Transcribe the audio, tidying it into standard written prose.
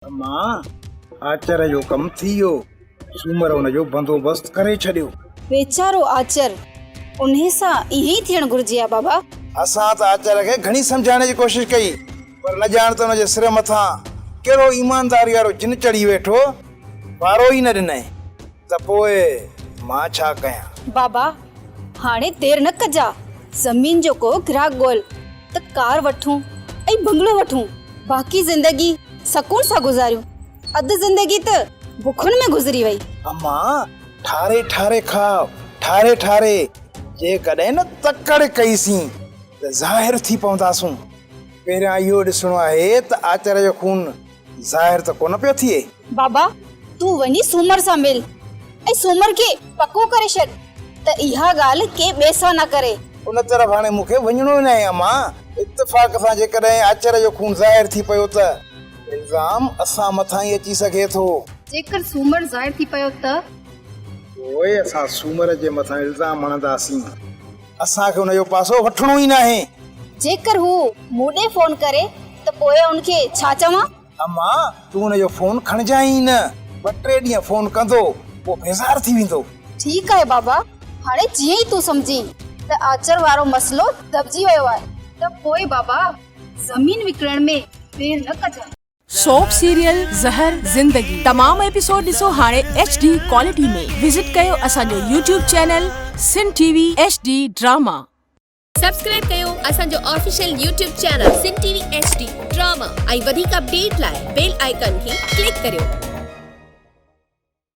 امان، آچر جو ڪم ٿي ويو. سومر ان جو بندوبست ڪري ڇڏيو. ويچارو آچر، انهي سان ائين ئي ٿيڻ گهرجي ها بابا. اسان ته آچر کي گهڻي سمجهائڻ جي ڪوشش ڪئي، پر نه ڄاڻ ته ان جي سر مٿان ڪهڙو ايمانداري وارو جن چڙهي ويٺو، وارو ئي نه ڏنائين ته پوء مان ڇا ڪيان. بابا، هاڻي دير نه ڪجا، زمين جو ڪو گراهڪ ڳول ته ڪار وٺون ۽ بنگلو وٺون. باقي زندگي سڪون سان گذاريون. اڌ زندگي ته بکن ۾ گذري وئي. امان، ٺاري ٺاري کاء، ٺاري ٺاري. جيڪڏهن نه تڪڙ ڪئي سين ته ظاهر ٿي پونداسون. پهريان اهو ڏسڻو آهي ته آچر جو خون ظاهر ته ڪونه پيو ٿئي. بابا، تون وڃي سومر سان مل ۽ سومر کي پڪو ڪري ڇڏ ته اها ڳالهه ڪنهن ٻئي سان نه ڪري. ان طرف هاڻي مون کي وڃڻو ئي ناهي امان. اتفاق سان جيڪڏهن آچر جو خون ظاهر ٿي پيو ته الزام اسان مٿان ئي اچي سگهي ٿو. جيڪر سومر ظاهر ٿي پيو ته؟ پوء اسان سومر جي مٿان الزام هڻنداسين. اسان کي ان جو پاسو وٺڻو ئي ناهي. جيڪر هو مون ڏي فون ڪري ته پوء ان کي ڇا چوان؟ امان، تون ان جو فون کڻجانء ئي نه. ٻه ٽي ڏينهن فون ڪندو، پوء بيزار ٿي ويندو. ٺيڪ آهي بابا، هاڻي جيئن ئي تون سمجهين ته آچر وارو مسئلو دٻجي ويو آهي ته پوء بابا زمين وڪڻڻ ۾ دير نه ڪجانء. سوپ سيريل زهر زندگي تمام ايپيسوڊ ڏسو هاڻي ايڇ ڊي ڪوالٽي ۾ وزٽ ڪيو اسان جو YouTube channel Sindh T V H D drama. Subscribe ڪيو اسان جو official YouTube channel Sindh T V H D drama ۽ وڌيڪ اپڊيٽ لاء بيل آئيڪان کي ڪلڪ ڪريو.